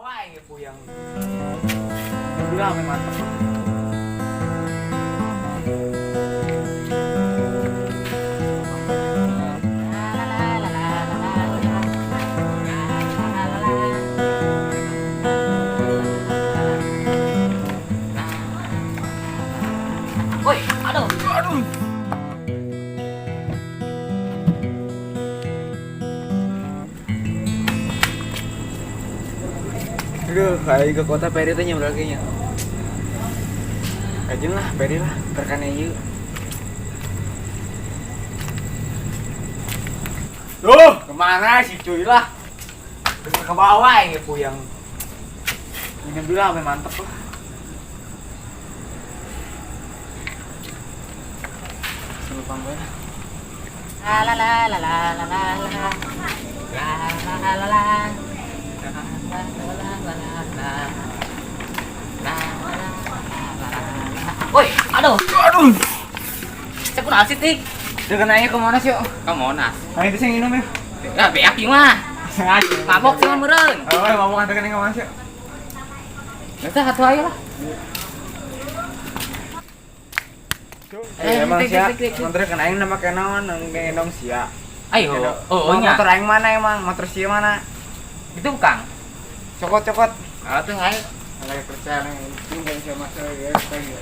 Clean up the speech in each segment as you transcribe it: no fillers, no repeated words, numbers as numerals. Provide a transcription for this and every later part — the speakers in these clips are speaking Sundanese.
Bawa aing ge puyeng. Udah lah, mantep. Woi, aduh. Aduh. Aduh, kayak ke kota Peri teh nya berarti nya. Kajeng lah, Peri lah, terkane ieu. Duh, kemana sih cuy lah? Ke bawah aing ge puyeng. Ini dulu lah, mantep lah. Selupang gue lah. La la la la la la la la. La la la la. La la la la la. La la la la la. Woi, aduh. Aduh. Saya pun asik tik. Dengan aja ke Monas yuk. Ke Monas. Ayo itu sih minum yuk. Ya, beak ieu mah. Sengaja. Mabok sih mah meureun. Oh, mabok antarkan ke Monas yuk. Ya teh atuh ayo lah. Eh, emang tik, sia, tik, tik, tik. motor kan aing nama kenaon ngendong sia. Ayo. Oh, Mau nya. motor aing mana emang? Motor sia mana? Itu Kang. Cokot cokot. Atuh ayo. Lagi percaya nih, ini kan sia masuk ya, ya.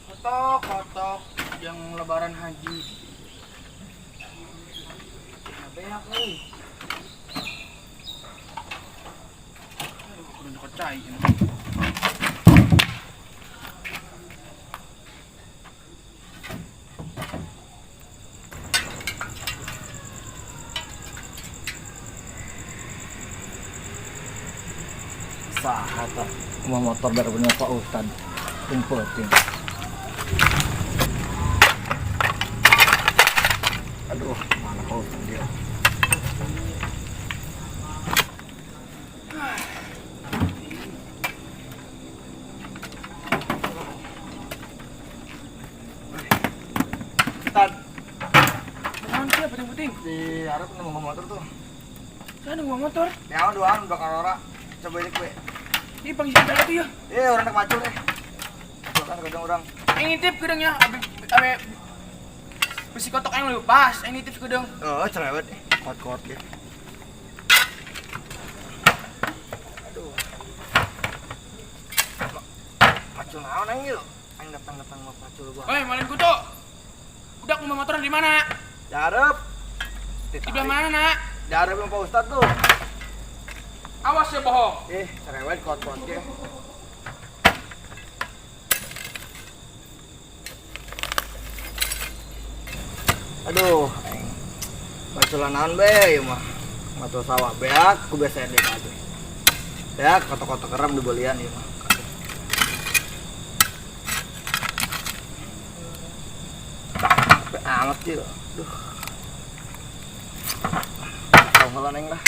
Kotok-kotok yang lebaran haji. Nah, beak euy. Aduh, kudu nyokot cai ini. Saha tah mau motor dari punya Pak Ustad. Umpetin. Aduh, mana Pak Ustad dia? Ustad. Naon sih penting-penting? Di Arab nemu motor tuh. Saya nunggu motor. Nyawa duaan belakang ora. Coba aja gue. Ini panggilan saya tuh ya. Iya, orang nak macul deh. Kan kadang orang. Yang nitip gedengnya, abe abe besi kotok yang lu pas, yang nitip gedeng. Oh, cerewet deh. Kot-kot ya. Aduh. Macul naon aing yeuh? Aing datang-datang mau pacul gua. Woi, malin kutu. Udah aku motor di mana? Di Arab. Di belah mana, Nak? Di Arab sama Pak Ustad tuh. Awas ya bohong. Cerewet kot-kot ya. Aduh, aing. Paculan naon be ieu mah. Macul sawah beak ku biasa dek aja. Beak kotok-kotok kerem dibelian ieu mah. Capek amat sih. Duh. Tahu heula neng lah.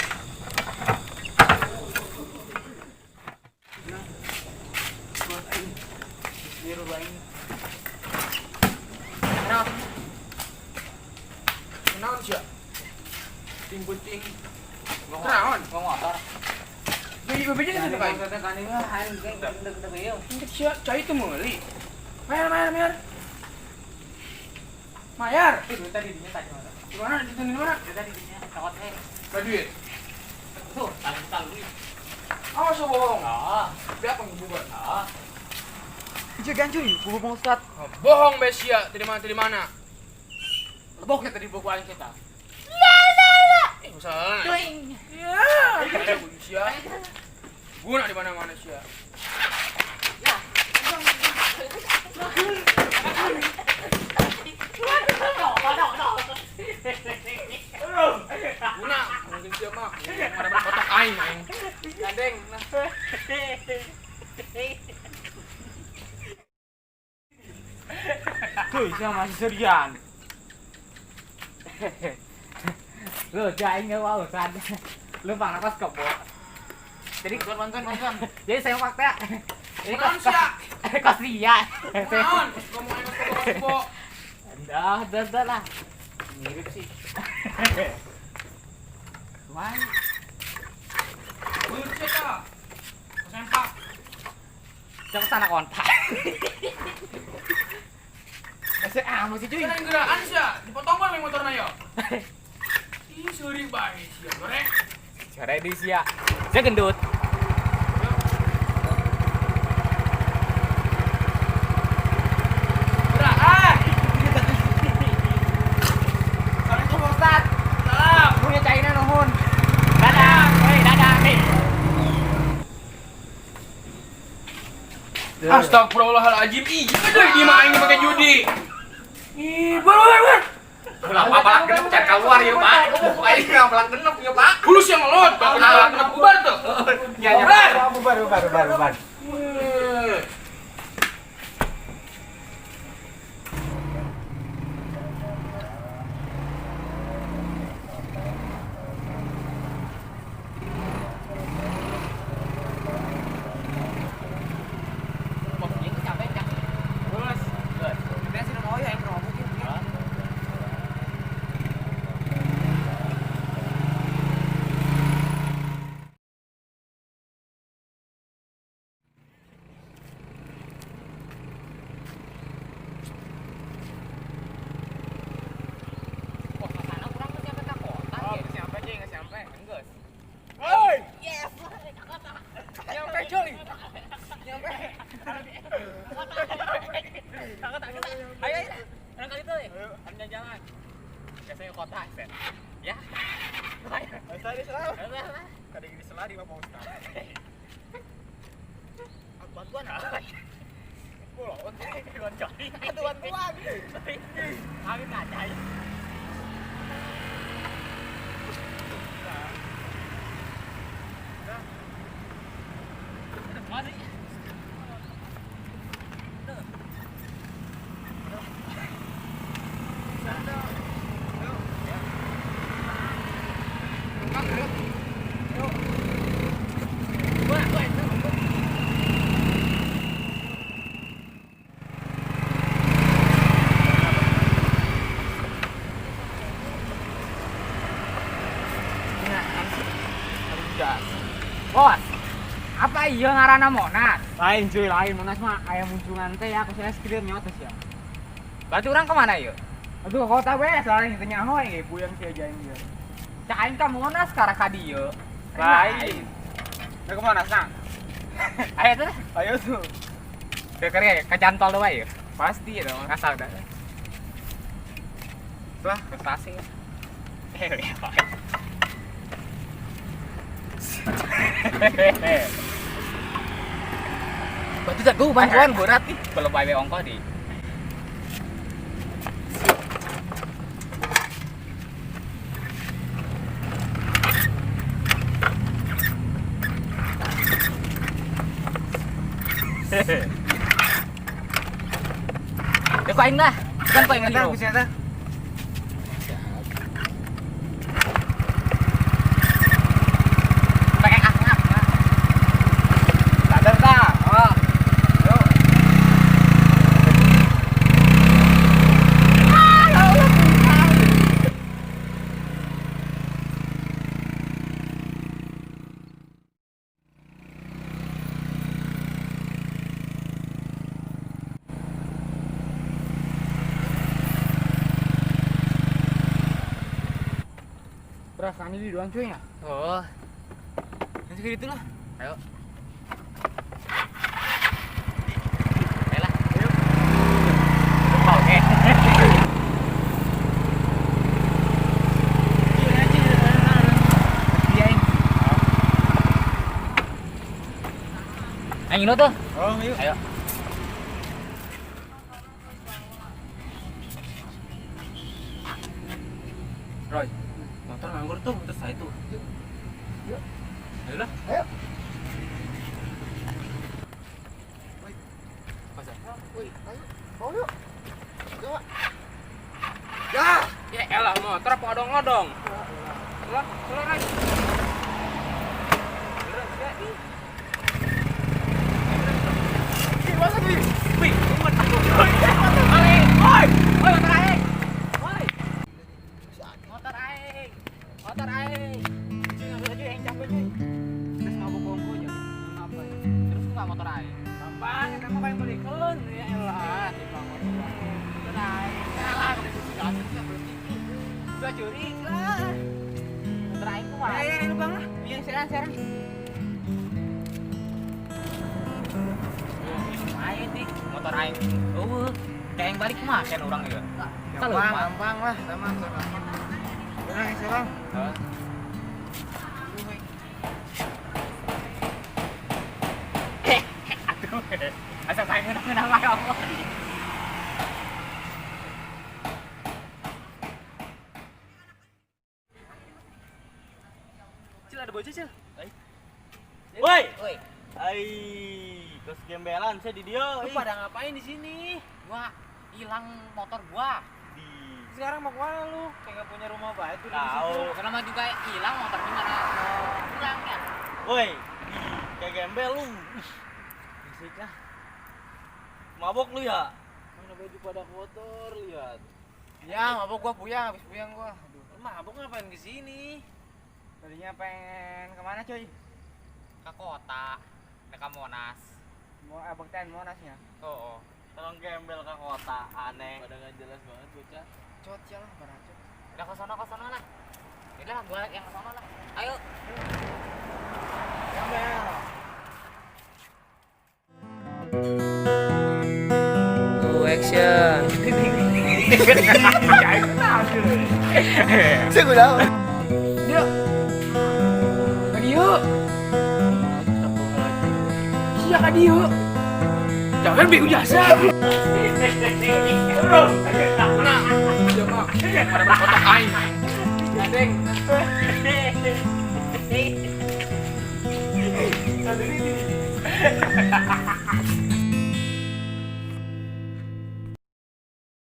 Kenaon sih ya? Ting-ting. Kenaon? Mau motor. Beli BPJS itu kan? Ini sia cai itu meuli. Mayar, mayar, mayar. Mayar. Itu tadi dinya tadi mana? Di mana? Di mana? Itu tadi dinya cokot teh. Gak duit. Tuh, tali duit. Awas ya bohong. Ah, Biar apa ngebubar? ah. Ieu gancuy, kubu Bang Ustad. Bohong be sia, dari mana dari mana? Leboknya tadi buku aing kita. Eh, salah. Duing. Ya, sia. Guna di mana-mana sia. Guna, mungkin sia mah. Pada kotak aing aing. Gandeng. Tuh, sia masih serian. Lu aing nggak mau urusan. Lu pang kos kebo. Jadi Bantuan bantuan bantuan. jadi saya fakta. Ini Naon kos sia? kos sia. Naon? Ngomong aing kos kebo kos kebo. Dah, dah, dah lah. Mirip sih. Wah, Beut sia tah. Sempak. jangan sana kontak. Ese ah masih cuy. Kan aing gerakan sia, dipotong bae motorna yo. Ih, seuri bae sia, goreng. Ready sia. Saya gendut. Gerakan. Assalamualaikum Pak Ustad. Salam. Punya China nuhun. Dadah, hei dadah, hei. Astagfirullahaladzim, ih, gede di mah aing pakai judi. Ih, bar bar bar. Ulah apa balak genep can keluar ya, Pak. Aing nggak balak genep ya, Pak. Bulus yang ngelot, bakal balak genep bubar tuh. Ya, ya. Bubar. Bubar bubar bubar bubar. Eh. Bos, ini capek, Cak. Bos. Bos. Katanya sih mau ya yang kerobok ya. Wah, ke sana kurang ke siapa ke kota Oh, ya? nggak sampai cuy, nggak sampai. Enggeus. Woi, Yes. nyampe cuy. Nyampe. Takut, takut. Ayo, ayo. Orang kali itu, eh. Ambil jalan. Biasanya kota, Sen. Ya. Ayo. Saya salah. Ayo, ayo. Tadi gini salah di Pak Ustad. Bantuan apa? Pulau, bantuan. Bantuan. Kami kacai. Masih. Bos, apa iya ngaranna Monas? Lain cuy, lain Monas mah aya munculan teh ya, aku saya skrip nyotes ya. Berarti orang kemana yuk? Aduh, ke kota we, soalnya teu nyaho ge puyeng si ajaing dia. Cak aing ka Monas karena ka dieu. Lain. Nah, ke Monas nang? Ayo tuh. Ayo tuh. Deker ya, ke Jantol doang ya. Pasti dong. Ngasal dah. Lah, Prestasi. Eh, ya. Batu jago bantuan berat ih. Belum bae ongkoh di. Ya kok aing lah. Kan kok aing Eta ngirup. ku si eta. Pakai akhlak. Sadar tah. Oh. Yuk. Perasaan ini doang cuy ya. Oh. Nanti kayak gitu lah. Ayo. Ayo lah. Ayo. Oke. Iya, ini. Ayo ngino tuh. Oh, yuk. Ayo. Roy, motor nganggur tuh, terus saya tuh. Yuk. Ayo lah. Ayo. Woi, Woi, ayo. Mau yuk. Coba. Ya. ya elah motor apa odong-odong. Ya, Keluar, keluar aja. Wih, woi, woi, motor aing. Woi. Motor aing. Motor aing. Cuy, ngambil aja yang capek, cuy. Terus mabuk kongko aja. Kenapa ya? Terus nggak motor aing. Gampang, kamu pengen belikan. Ya elah, timbang motor. Motor aing. Salah, aku disuruh belum tinggi. Gua curi lah. Motor aing kumaha? Eh, lu bang lah. Iya, serang, serang. Aing nih, motor aing. Eueuh, kayak yang balik mah kan orang juga. Gampang, gampang lah, sama sama. Serang, serang. Aduh, asa saya kenapa kamu? Cil ada bocah, Cil. Woi. Woi, Ai, kos gembelan saya di dia. Lu pada ngapain di sini? gua hilang motor gua. Di Sekarang mau kemana lu? Kayak nggak punya rumah baik tuh di Tahu. situ. Selama juga hilang motor gimana mau pulang ya? Woi, di kayak gembel lu. Berisik lah. Mabok lu ya? Mana baju pada kotor, lihat. Ya, mabok gua puyang, habis puyang gua. Aduh. Lu mabuk ngapain ke sini? Tadinya pengen kemana, cuy? Ke kota, ke Monas. Mau abekten Monasnya. Oh, oh. Tolong gembel ke kota, aneh. Pada nggak jelas banget bocah. Cot ya lah, baracot. Udah ke sono lah. Udah lah, gua yang ke sono lah. Ayo. Gembel. Go action. Saya udah. Yuk. Lagi yuk. Iya kadi yuk. Jangan bego jasa. Nah, pada berkotak aing. Gadeng.